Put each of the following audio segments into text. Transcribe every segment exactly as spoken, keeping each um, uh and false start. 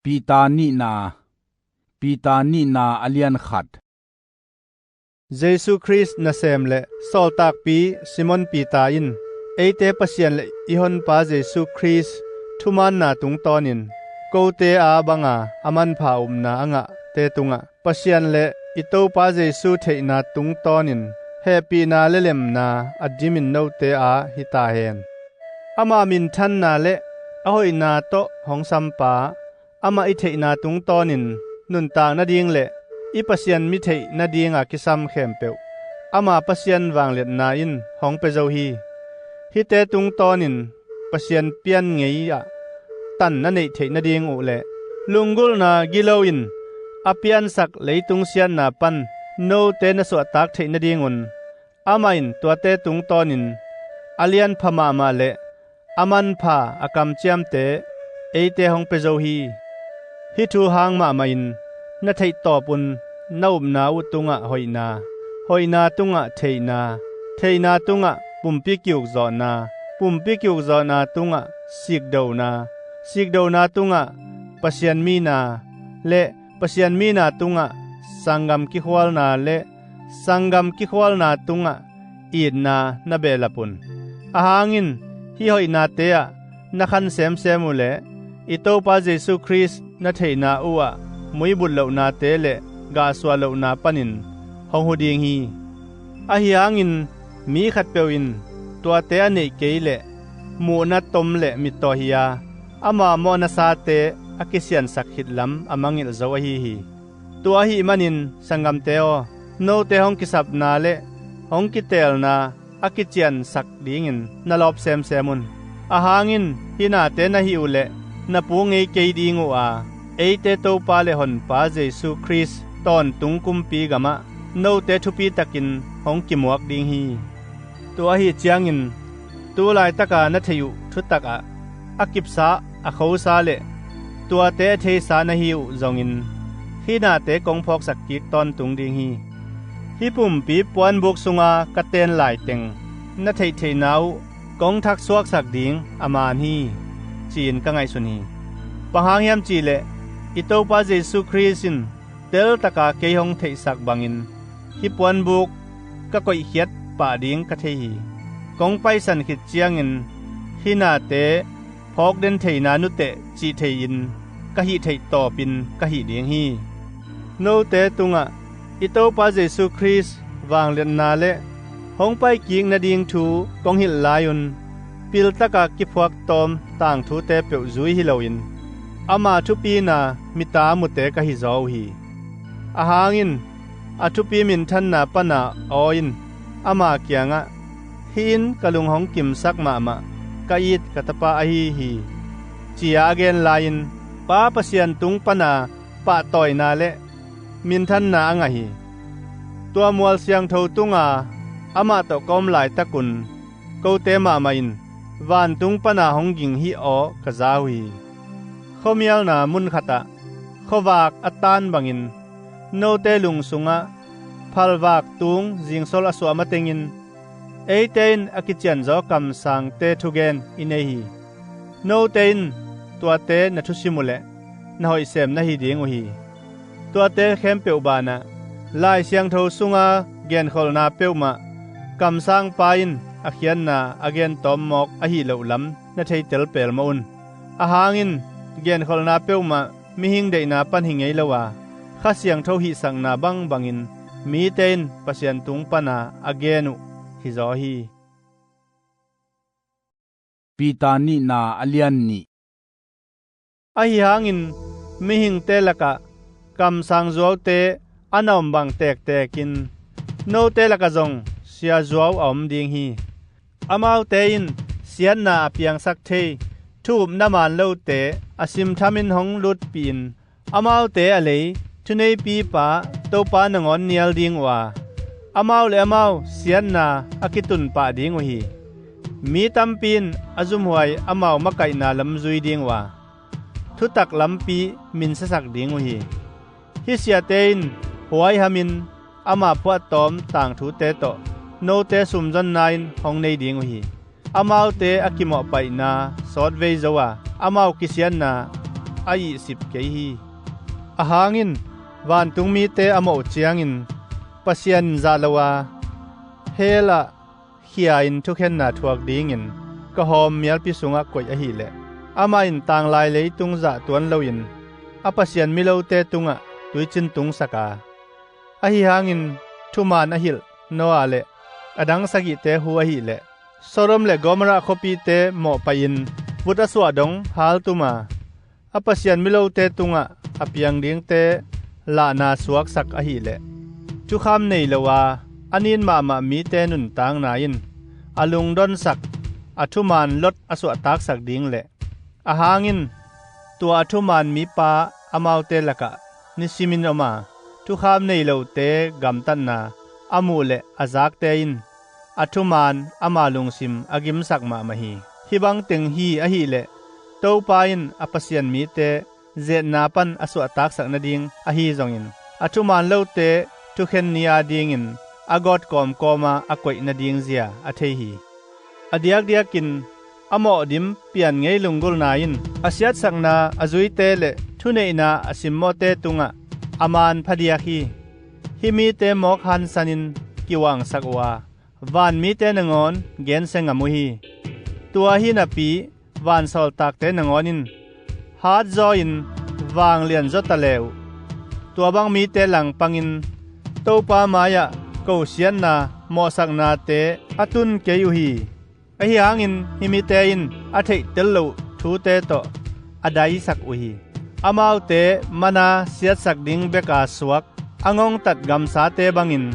Peter nihna, Peter nihna a lian khat. Jesu Khrist nasem le sawltakpi Simon Peter in eite Pasian le i Honpa Jesu Khrist thumaanna tungtawnin kote a banga a manpha upna a ngahte tungah Pasian le i Topa Jesu theihna tungtawnin hehpihna le lemna a dimin note a hi ta hen. Ama minthanna le a hoihna tawh hong sampa amah i theihna tungtawnin nuntak nading le i Pasian mi theih nadinga kisam khempeuh ama Pasian vangliatna in hong pia zo hi. Hihte tungtawnin Pasian pian ngei ah tan na neih theih nading uh le lunggulhna gilo in a piansak leitung siatna pan note na suahtak theih nadingun amah in tuate tungtawnin a lianpha mahmah le a manpha a kamciamte eite hong pia zo hi. Hih thu hang mahmahin na theihtawpun na upna uh tungah hoihna, hoihna tungah theihna, theihna tungah pumpi kiukzawhna, pumpi kiukzawhna tungah sikdona, sikdona tungah Pasian mina le Pasian mina tungah sanggam kikhualna le sanggam kikhualna tungah itna na behlap un. Ahang in hih hoihnate ah na khan semsem uh le i Topa Jesu Khrist na theihna uh ah muibut lohnate le gahsuah lohna panin hong hu ding hi. Ahi hangin mi khatpeuh in tuate a neih kei leh muhna tom le mittaw hi-a ama mawhnasate a kisiansak khit lam a mangngilh zo ahi hi. Tua ahih manin sanggamte aw, note hong kisapna le hong kiteelna a kiciansak dingin na lawp semsem un. Ahang in hih nate na hih uh leh na pu ngei kei ding uh a, eite Topa le Honpa Jesu Khrist tawntung kumpi gamah note thupitakin hong kimuak ding hi. Tua ahi ciangin tu laitaka na theih uh thutak ah a kipsa, a khosa le tuate a theisa na hi uh zongin hih nate kong phawksak kik tawntung ding hi. Hih pumpi puanbuk sunga ka ten laiteng na theihtheihna uh kong thaksuaksak ding a man hi, ci-in ka ngaihsun hi. Bang hang hiam cihleh i Topa Jesu Khrist in teltaka kei hong theihsak bangin hih puanbuk ka koihkhiat pah ding ka thei hi. Kong paisan khit ciangin hih nate phawk den theihna nuteh cih thei-in ka hih theih tawpin ka hih ding hi. Note tungah i Topa Jesu Khrist vangliatna le hong paikik nading thu kong hilh lai-un piltaka kiphuak tawm tangthute peuh zui hi loin ama thupina mita mute ka hizaw uh hi. Ahang in a thupi minthanna pana aw in ama kiangah, "Hih in ka lung hong kimsak mahmah ka it ka tapa ahi hi," ci-a a gen lai-in Pa Pasian tung pana pahtawina le minthanna a ngah hi. Tua mual siangtho tunga amah tawh ka om laitakun kote mahmah in vantung pana hong ging hih aw ka za uh hi. Khuamialna mun khatah khuavak a taan bangin note lung sungah phalvak tung zingsol a suah matengin eite in a kicianzaw kamsangte thugen i nei hi. Note in tuate na thusim uhleh na hoihsem na hi ding uh hi. Tuate khempeuh banah Lai Siangtho sunga genkholhna peuhmah kamsangpa in a khiatna a gentawm mawk ahi loh lam na theitel pelmawh un. Ahang in genkholhna peuhmah mihing deihna pan hi ngei lo a, Kha Siangtho hihsakna bangbangin mite in Pasian tung pana a gen uh hizaw hi. Peter nihna a lian nih. Ahi hangin mihingte lakah kamsang zuaute a na om bang tektekin note lakah zong sia zuau a om ding hi. Amaute in siatna a piangsak thei thu upna man lote a simthamin hong lutpihin amaute a lei thuneipipa Topa nangawn nial ding uh a, amau le amau siatna a kitunpah ding uh hi. Mi tampi in a zumhuai amau makaihna lam zui ding uh a, thutak lampi minsiasak ding uh hi. Hih siate in huaihamin ama phuahtawm tangthute tawh note sumzonna in hong nei ding uh hi. Amaute a kimawhpaihna sawtvei zo a, amau kisiatna a ihsip kei hi. Ahang in vantung mite a mawh uh ciangin Pasian in zah lo a, hell ah khia-in thukhenna thuak dingin kawhawm mialpi sungah koih ahileh, amah in tanglai leitung zah tuan loin a Pasian milote tungah tuicin tungsak a, ahi hangin thuman a hilh Noah le a dang sagihte hu ahileh, Sodom le Gomorrah khuapite mawhpaih-in vut a suah dong haltum a, a Pasian milote tungah a piang dingte lahna suaksak ahileh, thukham nei lo a a nin mahmah mite nuntakna in a lungdonsak a thuman Lot a suahtaksak ding le, ahang in tua a thuman mipa amaute lakah nisimin om a, thukham nei lote gamtatna a muh le a zakte in a thuman ama lungsim a gimsak mahmah hi. Hih bangteng hi ahileh, Topa in a Pasian mite zehna pan a suahtaksak nading ahi zongin, a thuman lote thukhen ni adingin a gawt kawmkawma a koih nading zia a thei hi. A diakdiakin a mawhdim pian ngei lunggulhna in a siatsakna a zuite le thuneihna a simmawhte tungah a man phadiak hi. Hih mite mawk hansanin kiuangsak uh a, van mite nangawn gensia ngam uh hi. Tua hi napi vansawltakte nangawn in hatzaw-in vanglian zaw ta le uh, tua bang mite langpangin Topa mai-ah kosiatna mawhsaknate a tun kei uh hi. Ahi hangin hih mite in a theihtel loh thute tawh a daisak uh hi. Amaute mana siatsak ding beka suak a ngongtat gamsate bangin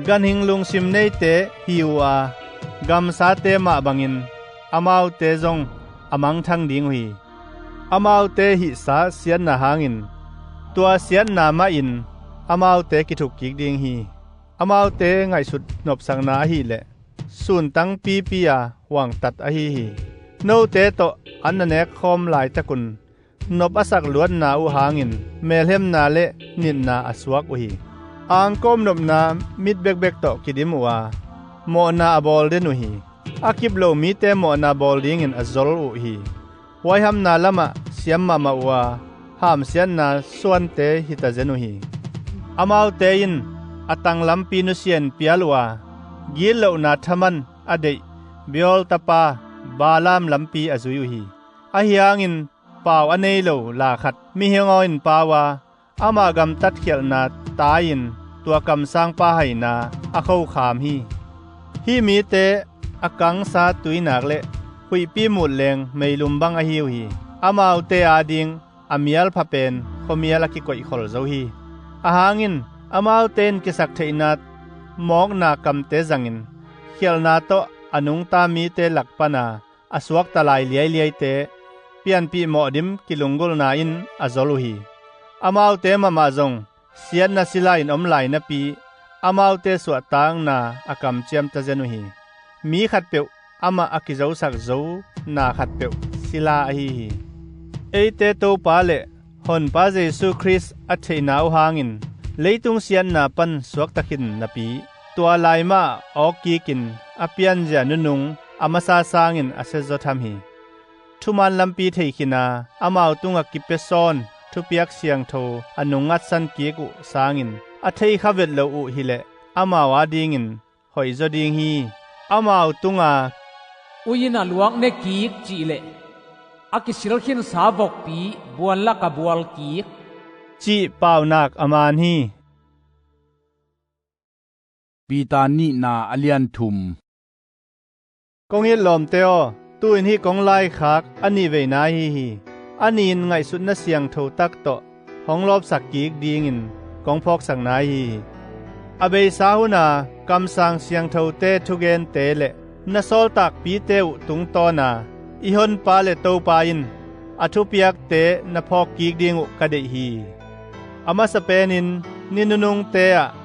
ganhing lungsim neite hi uh a, gamsate mah bangin amaute zong a mangthang ding uh hi. Amaute hihsa siatna hangin tua siatna mahin amaute kithukkik ding hi. Amaute ngaihsut nopsakna ahileh suntang pipi a huangtat ahi hi. Note tawh an na nekkhawm laitakun nop a sak luatna uh hangin melhemna le nitna a suak uh hi. Angkawm nopna mit bekbek tawh kidim uh a, mawhna a bawl den uh hi. A kip lo mite mawhna bawl dingin a zol uh hi. Huaihamna lamah siam mahmah uh a, hamsiatna suante hita zen uh hi. Amaute in a tanglampi nusia in pial uh a, gitlohna thaman a deih Beor tapa Balaam lampi a zui uh hi. Ahi hangin pau a nei lo la khat mihing aw in pau a, ama gamtat khialhna tai-in tua kamsangpa haina a khokham hi. Hih mite a kangsa tuinak le huihpi mutleng meilum bang ahi uh hi. Amaute ading a mialpha pen khuamial a kikoihkhol zo hi. Ahang in amaute in kisaktheihna mawkna kamte zangin khialhna tawh a nungta mite lak pana a suakta lai liailiaite pianpih mawhdim kilunggulhna in a zol uh hi. Amaute mahmah zong siatna sila in om lai napi amaute suahtakna a kamciam ta zen uh hi. Mi khatpeuh amah a kizosak zo na khatpeuh sila ahi hi. Eite Topa le Honpa Jesu Khrist a theihna uh hangin leitung siatna pan suakta khin napi, tua lai mah a awkkikin a pianzia nunung a masa sangin a siatzaw tham hi. Thuman lampi thei khin a, amau tungah kipia sawn thupiak siangtho a nung ngatsan kik uh sangin a thei kha vet lo uh hileh amau adingin hoihzaw ding hi. Amau tunga, "Ui in a luak ne kik," cih le, "A kisil khinsa vokpi buan lakah bual kik," cih paunak a man hi. Peter nihna a lian thum. Kong it lawmte aw, tu-in hih kong laikhak a nihveina ahi hi. A nih in ngaihsutna siangtho tak tawh hong lawpsak kik dingin kong phawksakna ahi hi. A beisa huna kamsang siangthote thugente le na sawltakpite uh tungtawna i Honpa le Topa in a thupiakte na phawk kik ding uh ka deih hi. A masa penin ni nunungte ah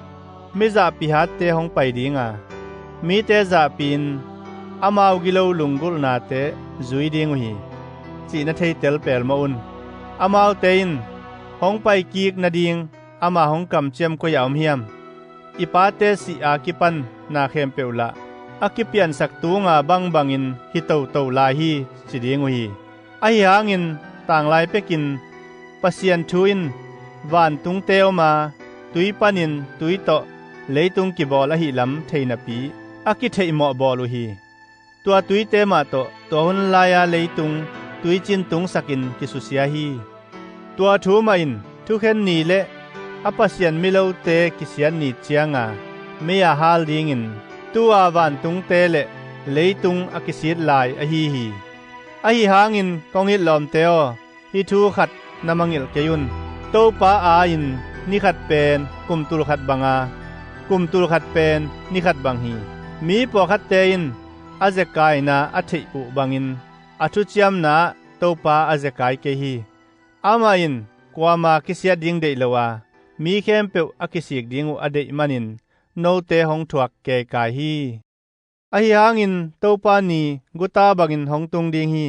mizahpih hatte hong pai dinga, mite zahpihin amau gilo lunggulhnate zui ding uh hi, cih na theitel pelmawh un. Amaute in hong paikik nading ama hong kamciam koi-ah om hiam? I pate sih a kipan na khempeuh lah a kipiansak tunga bangbangin hi toto lai hi, ci ding uh hi. Ahi hangin tanglai pekin Pasian thu in vantungte om a, tui panin tui tawh leitung kibawl ahihlam thei napi a kitheihmawh bawl uh hi. Tua tuite mah tawh tua hun lai-a leitung tuicin tungsakin kisusia hi. Tua thu mahin thukhen ni le a Pasian milote kisiat ni cianga mei-a hal dingin tu-a vantungte le leitung a kisit lai ahi hi. Ahi hangin kong it lawmte aw, hih thu khat na mangngilh kei un. Topa aa-in ni khat pen kum tulkhat banga, kum tulkhat pen ni khat bang hi. Mi pawlkhatte in a zekaina a theih uh bangin a thuciamna ah Topa a zekai kei hi. Amah in kuama kisiat ding deih lo a, mi khempeuh a kisik ding uh a deih manin note hong thuak keikai hi. Ahi hangin Topa ni guta bangin hong tung ding hi.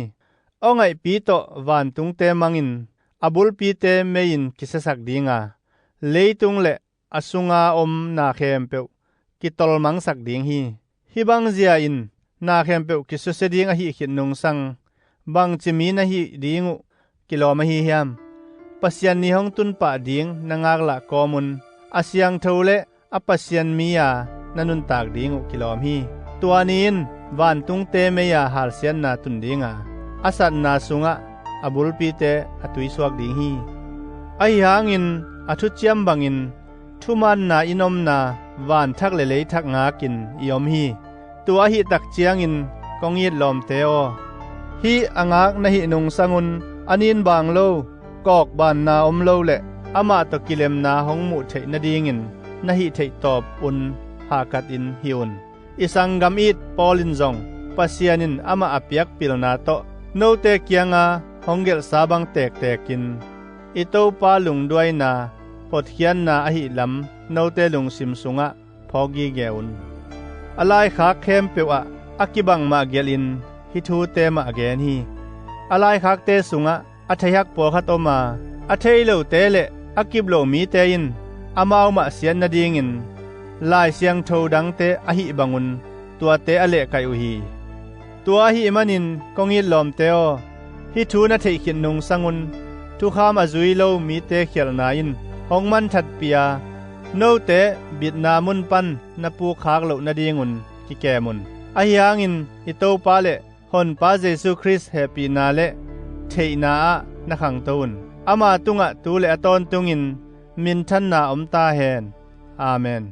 Aw ngaihpi tawh vantungte mangin a bulpite mei-in kisiasak dinga, leitung le a sunga om na khempeuh kitolmangsak ding hi. Hih bang zia in na khempeuh kisusia ding ahih khit nungsang bangci mi na hih ding uh kilawm ahi hiam? Pasian ni hong tunpah ding na ngaklah kawmun a siangtho le a Pasian mi-a na nuntak ding uh kilawm hi. Tua ni in vantungte mei-a halsiatna tun dinga, a satna sungah a bulpite a tuisuak ding hi. Ahi hangin a thuciam bangin thumaanna in omna vanthak le leithak ngakin i om hi. Tua ahih tak ciangin kong it lawmte aw, hih a ngak na hih nungsangun a ninbang lo, kawkbanna om lo le amah tawh kilemna hong muh theih nadingin na hih theih tawpun hahkatin hih un. I sanggam it Paul in zong Pasian in amah a piak pilna tawh note kianga hong gelhsa bang tektekin i Topa lungduaina hotkhiatna ahihlam note lungsim sungah phawk gige un. A laikhak khempeuh ah a kibangmah gelhin hih thute mah a gen hi. A laikhakte sungah a theihak pawlkhat om a, a thei lote le a kip lo mite in amau mah siat nadingin Lai Siangtho dangte ahih bangun tuate a lehkaih uh hi. Tua ahih manin kong it lawmte aw, hih thu na theih khit nungsangun thukham a zui lo mite khialhna in hong manthatpih a, note bitna mun pan na pukkhak loh nadingun kikem un. Ahi hangin i Topa le Honpa Jesu Khrist hehpihna le theihna ah na khangto un. Ama tungah tu le a tawntungin minthanna om ta hen. Amen.